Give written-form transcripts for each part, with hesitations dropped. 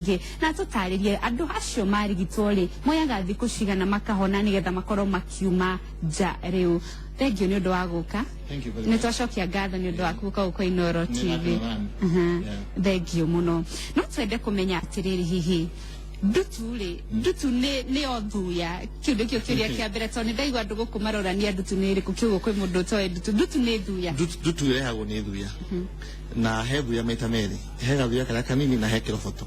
Rĩngĩ na tũtarĩrie andũ acio marigitwo rĩ moyaga thikũ cigana makahona nĩgetha makorwo makiuma nja. Rĩu thengiũ nĩ ũndũ wa gũka. Thank you very nĩ much. Twacokia ngatho nĩ ũndũ wa gũka gũkũ Inooro Nĩ TV. na Thengiũ mũno. No twende kũmenya atĩrĩrĩ, hihi ndutu rĩ, ndutu nĩ o thuya? Kĩu nĩkĩo kĩũria kĩa mbere, tondũ nĩ ndaigua andũ gũkũ marorania ndutu nĩ ĩrĩkũ. Kĩu kwĩ mũndũ ũtoĩ ndutu. Ndutu nĩ thuya? Ndutu ĩrehagwo nĩ thuya, na he thuya maita merĩ: he gathuya karĩa kanini na he kĩroboto.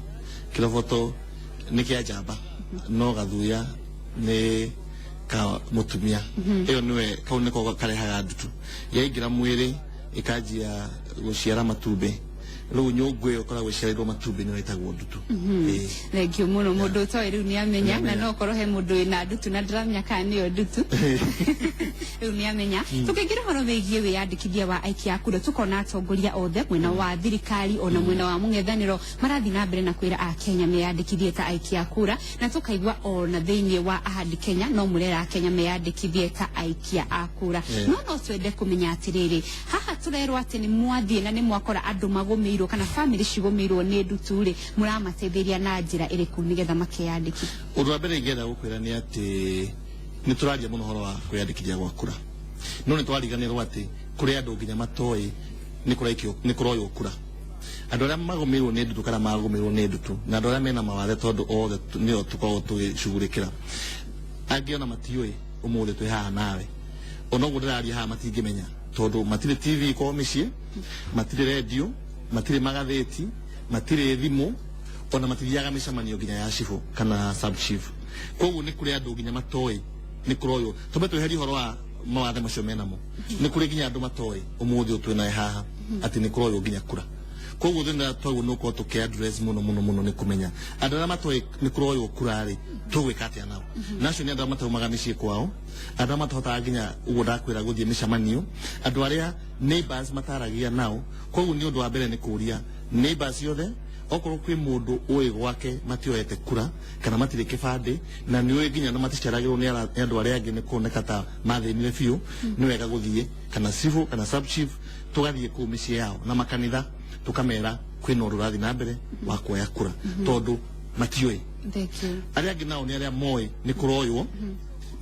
Kĩroboto nĩ kĩa njamba, no gathuya nĩ ka mũtumia. Ĩyo nĩwe kau nĩko karehaga ndutu. Yaingĩra mwĩrĩ ĩkanjia gũciara matumbĩ. Rĩu nyũngũ ĩyo ĩkoragwo ĩciarĩirwo matumbĩ nĩyo ĩtagwo ndutu. Ĩĩ. Thengiũ mũno. Mũndũ ũtoĩ rĩu nĩ amenya, na Nĩamenya. no korwo he mũndũ wĩna ndutu na ndaramenya kana nĩyo ndutu, rĩu nĩ amenya. Tũkĩingĩra ũhoro wĩgiĩ wĩyandĩkithia wa aikia a kura, tũkona atongoria othe mwena wa thirikari ona mwena wa mũng'ethanĩro marathiĩ na mbere na kwĩra akenya meyandĩkithie ta aikia a kura, na tũkaigua ona thĩinĩ wa Ahadi Kenya no mũrera akenya meyandĩkithie ta aikia a kura. No twende kũmenya atĩrĩrĩ, haha tũrerwo atĩ nĩ mwathiĩ na nĩ mwakora andũ magũmĩirwo kana bamĩrĩ cigũmĩirwo nĩ ndutu rĩ, mũramateithĩria na njĩra ĩrĩkũ nĩgetha makeyandĩkithia? Ũndũ wa mbere ingĩenda gũkwĩra nĩ atĩ nĩ tũraria mũno ũhoro wa kwĩyandĩkithia gwa kura, no nĩ twariganĩrwo atĩ kũrĩ andũ nginya matoĩ nĩ kũraikio, nĩ kũroywo kura, andũ arĩa magũmĩirwo nĩ ndutu kana magũmĩirwo nĩ ndutu, na andũ arĩa mena mawathe, tondũ othe nĩo tũkoragwo tũgĩcugurĩkĩra. Angĩ ona matiũĩ ũmũthĩ twĩ haha nawe. Ona ũguo ndĩraria haha matingĩmenya, tondũ matirĩ TV kwao mĩciĩ, matirĩ redio, matirĩ magathĩti, matirĩ thimũ, ona matithiaga mĩcemanio nginya ya cibũ kana sub chief. Koguo nĩ kũrĩ andũ nginya matoĩ nĩ kũroywo. Tumbe tweherie ũhoro wa mawathe macio menamo, nĩ kũrĩ nginya andũ matoĩ ũmũthĩ ũyũ twĩ nawe haha atĩ nĩ kũroywo nginya kura. Koguo thĩna twagwo nĩ ũkorwo tũkĩ address mũno mũno mũno nĩ kũmenya andũ arĩa matoĩ nĩ kũroywo kura rĩ, tũgwĩka atĩa nao. Na acio nĩ andũ arĩa mataumaga mĩciĩ kwao, andũ arĩa matahotaga nginya ũguo ndakwĩra gũthiĩ mĩcemanio, andũ arĩa neighbors mataragia nao. Koguo nĩ ũndũ wa mbere nĩ kũria neighbors ciothe, okorwo kwĩ mũndũ ũĩ gwake matioete kura kana matirĩ kĩbandĩ, na nĩ ũĩ nginya na maticeragĩrwo nĩ andũ arĩa angĩ, nĩ kuoneka ta mathĩnire biũ, nĩ wega gũthiĩ kana cibũ kana sub chief, tũgathiĩ kũu mĩciĩ yao na makanitha, tũkamera kwĩna ũndũ ũrathiĩ na mbere wa kuoya kura, tondũ matiũĩ. Thank you. Arĩa angĩ nao nĩ arĩa moĩ nĩ kũroywo,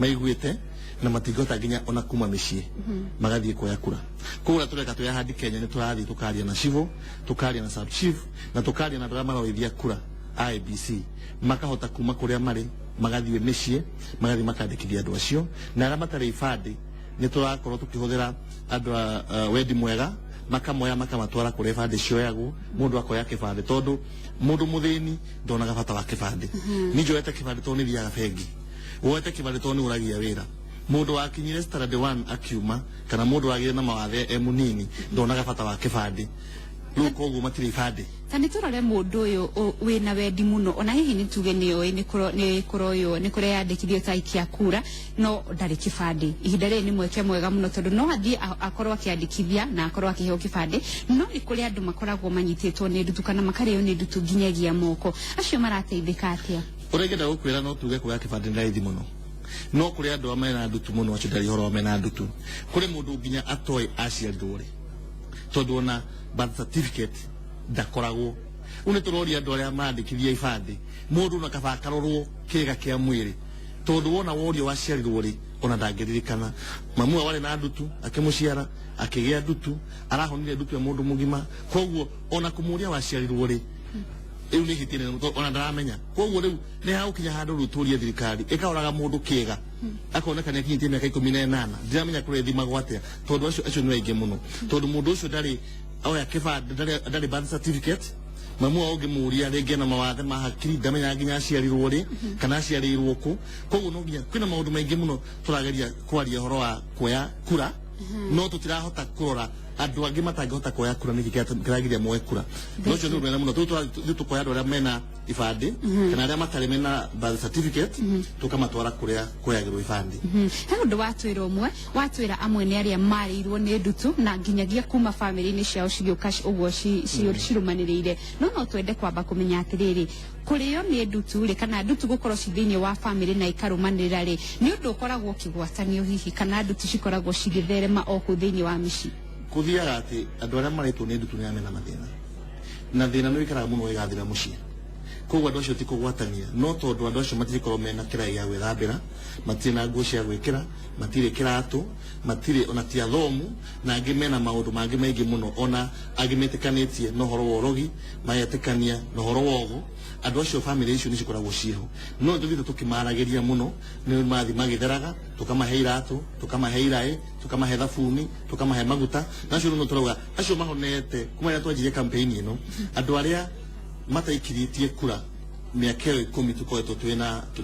maiguĩte na matingĩhota nginya ona kuma mĩciĩ magathiĩ kuoya kura. Koguo ũrĩa tũreka twĩ Ahadi Kenya nĩ tũrathiĩ tũkaria na cibũ, tũkaria na sub chief, na tũkaria na andũ arĩa maroithia kura IEBC, makahota kuma kũrĩa marĩ magathiĩ mĩciĩ, magathiĩ makandĩkithia andũ acio. Na arĩa matarĩ ibandĩ, nĩ tũrakorwo tũkĩhũthĩra andũ a wendi mwega, makamoya makamatwara kũrĩa ibandĩ cioyagwo, mũndũ akoya kĩbandĩ, tondũ mũndũ mũthĩni ndonaga bata wa kĩbandĩ. Niĩ njoete kĩbandĩ tondũ nĩ thiaga bengi, woete kĩbandĩ tondũ nĩ ũragia wĩra. Mũndũ wakinyire standard 1 akiuma, kana mũndũ wagĩire na mawathe e mũnini, ndonaga bata wa kĩbandĩ. Rĩu koguo matirĩ ibandĩ. Ta nĩ tũrore mũndũ ũyũ wĩna wendi mũno, ona hihi nĩ tuge nĩ oĩ nĩ kũroywo, nĩ kũreyandĩkithio ta aikia kura, no ndarĩ kĩbandĩ. Ihinda rĩrĩ nĩ mweke mwega mũno, tondũ no athiĩ akorwo akĩandĩkithia na akorwo akĩheo kĩbandĩ. No nĩ kũrĩ andũ makoragwo manyitĩtwo nĩ ndutu kana makarĩo nĩ ndutu nginyagia moko. Acio marateithĩka atĩa? Ũrĩa ingĩenda gũkwĩra, no tuge kuoya kĩbandĩ nĩ raithi mũno, no kũrĩ andũ arĩa mena ndutu mũno. Acio ndarĩ ũhoro wa mena ndutu. Kũrĩ mũndũ nginya atoĩ aciarirwo rĩ, tondũ ona birth certificate ndakoragwo. Rĩu nĩ tũroria andũ arĩa marandĩkithia ibandĩ, mũndũ na kaba akarorwo kĩga kĩa mwĩrĩ, tondũ wona worio waciarirwo rĩ, ona ndangĩririkana. Mamu wao warĩ na ndutu akĩmũciara, akĩgĩa ndutu, arahonire ndutu ya mũndũ mũgima. Koguo ona kũmũria waciarirwo rĩ, rĩu nĩ ihĩtia inene tondũ ona ndaramenya. Koguo rĩu nĩ hagũkinya handũ rĩu tũrie thirikari ĩkaroraga mũndũ kĩga, akoneka nĩ akinyĩtie mĩaka 18. Ndiramenya kũrĩa ĩthimagwo atĩa, tondũ acio nĩ aingĩ mũno, tondũ mũndũ ũcio ndarĩ oya kĩbandĩ, ndarĩ birth certificate. Mamu wao ũngĩmũria rĩngĩ ena mawathe ma hakiri, ndamenyaga nginya aciarirwo rĩ kana aciarĩirwo kũ. Koguo no nginya kwĩna maũndũ maingĩ mũno tũrageria kwaria ũhoro wa kuoya kura, no tũtirahota kũrora andũ angĩ matangĩhota kuoya kura. Nĩkĩ kĩragiria moe kura? No ũcio nĩ ũndũ mwega mũno. Rĩu tũkoya andũ arĩa mena ibandĩ kana arĩa matarĩ mena birth certificate, tũkamatwara kũrĩa kuoyagĩrwo ibandĩ. He ũndũ watwĩra ũmwe, watwĩra amwe nĩ arĩa marĩirwo nĩ ndutu na nginyagia kuma bamĩrĩ-inĩ ciao cigĩũka ũguo cirũmanĩrĩire. No twende kwamba kũmenya atĩrĩrĩ, kũrĩo nĩ ndutu rĩ, kana ndutu gũkorwo ci thĩinĩ wa bamĩrĩ na ikarũmanĩrĩra rĩ, nĩ ũndũ ũkoragwo ũkĩgwatanio hihi, kana ndutu cikoragwo cigĩtherema o kũu thĩinĩ wa mĩciĩ? Kũthiaga atĩ andũ arĩa marĩtwo nĩ ndutu nĩ arĩa mena mathĩna, na thĩna nĩ wĩikaraga mũno ũgĩgathira mũciĩ. Koguo andũ acio ti kũgwatania, no tondũ andũ acio matirĩkorwo mena kĩraĩ gĩa gwĩthambĩra, matirĩ na nguo cia gwĩkĩra, matirĩ kĩratũ, matirĩ ona ti athomu, na angĩ mena maũndũ mangĩ maingĩ mũno, ona angĩ metĩkanĩtie na ũhoro wa ũrogi, magetĩkania na ũhoro wa ũgo. Andũ acio famĩlĩ icio nĩ cikoragwo ciĩho, no nĩ tũthiĩte tũkĩmaragĩria mũno, nĩ mathi magĩtheraga, tũkamahe iratũ, tũkamahe iraĩ, tũkamahe thabuni, tũkamahe maguta. Na acio rĩu tũrauga acio mahonete kuma rĩrĩa twanjirie campaign ĩno, andũ arĩa mataikirĩtie kura mĩaka ĩyo 10 tũkoretwo twĩ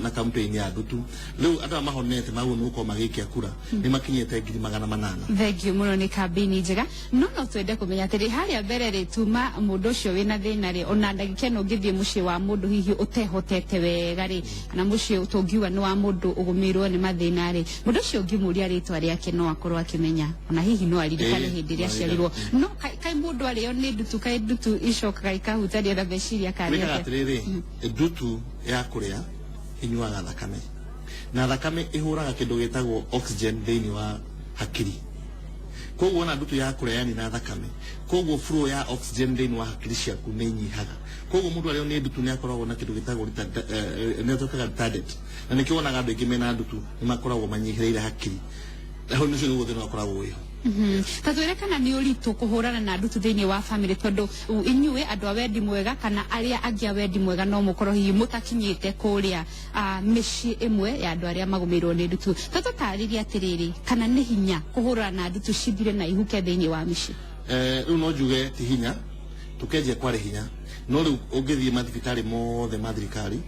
na campaign ya ndutu, rĩu andũ aya mahonete magwo nĩ gũkorwo magĩikia kura nĩ makinyĩte 800,000. Thengio mũno, nĩ kambĩini njega, no twende kũmenya atĩrĩ, harĩa mbere rĩ, tuma mũndũ ũcio wĩna thĩna rĩ, ona ndagĩka ĩno ũngĩthiĩ mũciĩ wa mũndũ hihi ũtehotete wega rĩ, kana mũciĩ tũngiuga nĩ wa mũndũ ũgũmĩirwo nĩ mathĩna rĩ, mũndũ ũcio ũngĩmũria rĩtwa rĩake no akorwo akĩmenya, ona hihi no aririkane hĩndĩ ĩrĩa aciarirwo. No kaĩ mũndũ arĩo nĩ ndutu, kaĩ ndutu icokaga ikahutania na meciria wĩkaga kana atĩa? Atĩrĩrĩ, ndutu ya kũrĩa inyuaga thakame, na thakame ĩhũraga kĩndũ gĩtagwo oxygen thĩinĩ wa hakiri. Koguo ona ndutu ya kũrĩa yani na thakame, koguo flow ya oxygen thĩinĩ wa hakiri ciaku nĩ inyihaga. Koguo mũndũ arĩo nĩ ndutu nĩ akoragwo na kĩndũ gĩtagwo nĩ atuĩkaga retarded, na nĩkĩo wonaga andũ aingĩ mena ndutu nĩ makoragwo manyihĩrĩire hakiri, na hau nĩcio nĩguo thĩna ũkoragwo wĩho. Ta twĩre kana nĩ ũritũ kũhũrana na ndutu thĩinĩ wa family, tondũ inyuĩ andũ a wendi mwega kana arĩa angĩ a wendi mwega no mũkorwo hihi mũtakinyĩte kũrĩa mĩciĩ ĩmwe ya andũ arĩa magũmĩirwo nĩ ndutu. Ta tũtarĩrie atĩrĩrĩ, kana nĩ hinya kũhũrana na ndutu cithire na ihuke thĩinĩ wa mĩciĩ? Rĩu no njuge ti hinya, tukenjia kwarĩ hinya, no rĩu ũngĩthiĩ mathibitarĩ mothe ma thirikari,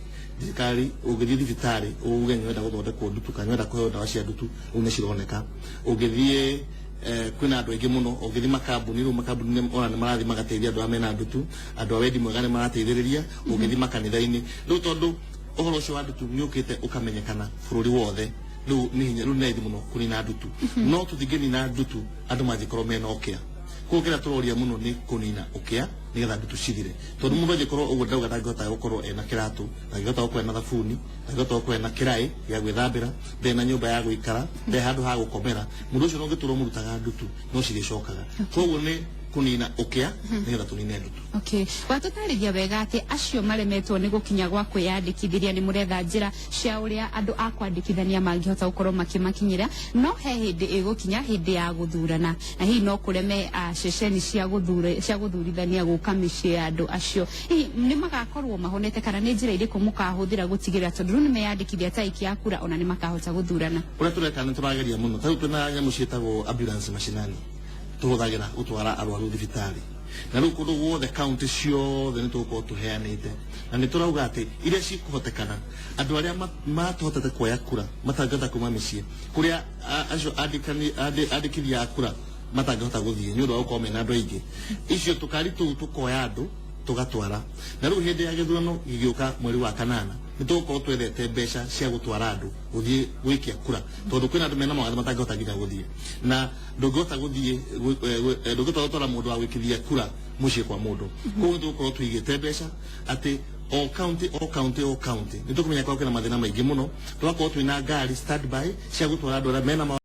ũngĩthiĩ thibitarĩ uge nĩ ũrenda gũthondekwo ndutu kana nĩ ũrenda kũheo ndawa cia ndutu, rĩu nĩ cironeka. Ũngĩthiĩ kwĩna andũ aingĩ mũno, ũngĩthiĩ makambuni, rĩu makambuni ona nĩ marathiĩ magateithia andũ arĩa mena ndutu, andũ a wendi mwega nĩ marateithĩrĩria. Ũngĩthiĩ makanitha-inĩ, rĩu tondũ ũhoro ũcio wa ndutu nĩ ũkĩte ũkamenyekana bũrũri wothe, rĩu nĩ hinya, rĩu nĩ raithi mũno kũnina ndutu. No tũtingĩnina ndutu andũ mangĩkorwo mena ũkĩa. Koguo kĩrĩa tũroria mũno nĩ kũnina ũkĩa nĩgetha ndutu cithire, tondũ mũndũ angĩkorwo ũguo ndauga ndangĩhota gũkorwo ena kĩratũ, ndangĩhota gũkorwo ena thabuni, ndangĩhota gũkorwo ena kĩraĩ gĩa gwĩthambĩra, ndarĩ na nyũmba ya gũikara, ndarĩ handũ ha gũkomera, mũndũ ũcio no ũngĩtũra ũmũrutaga ndutu no cirĩcokaga. Koguo nĩ kũnina ũkĩa nĩgetha tũnine ndutu. Okay. Watũtarĩria wega atĩ acio maremetwo nĩ gũkinya gwa kwĩyandĩkithĩria nĩ mũretha njĩra cia ũrĩa andũ a kwandĩkithania mangĩhota gũkorwo makĩmakinyĩra, no he hĩndĩ ĩgũkinya hĩndĩ ya gũthurana na hihi no kũreme ceceni cia gũthure cia gũthurithania gũka mĩciĩ ya andũ acio. Hihi nĩ magakorwo mahonete, kana nĩ njĩra irĩkũ mũkahũthĩra gũtigĩrĩra tondũ rĩu nĩ meyandĩkithia ta aikia a kura ona nĩ makahota gũthurana? Ũrĩa tũreka, nĩ tũrageria mũno. Ta rĩu twĩna nyamũ ciĩtagwo ambulance mashinani tũhũthagĩra gũtwara arwaru thibitarĩ, na rĩu kũndũ guothe kaunti ciothe nĩ tũgũkorwo tũheanĩte, na nĩ tũrauga atĩ iria cikũhotekana, andũ arĩa matahotete kuoya kura, matangĩhota kuma mĩciĩ kũrĩa acio andĩkithia a kura matangĩhota gũthiĩ nĩ ũndũ wa gũkorwo mena andũ aingĩ, icio tũkari tũu tũkoya andũ tũgatwara. Na rĩu hĩndĩ ya gĩthurano gĩgĩũka mweri wa kanana, nĩ tũgũkorwo twethete mbeca cia gũtwara andũ gũthiĩ gwĩkia kura, tondũ kwĩna andũ mena mawathe matangĩhota nginya gũthiĩ, na ndũngĩhota gũthiĩ ndũngĩhota gũtwara mũndũ wa gwĩkithia kura mũciĩ kwa mũndũ. Koguo nĩ tũgũkorwo tũigĩte mbeca atĩ o county, o county, o county nĩ tũkũmenya korwo kwĩna mathĩna maingĩ mũno, tũgakorwo twĩna ngari standby cia gũtwara andũ arĩa mena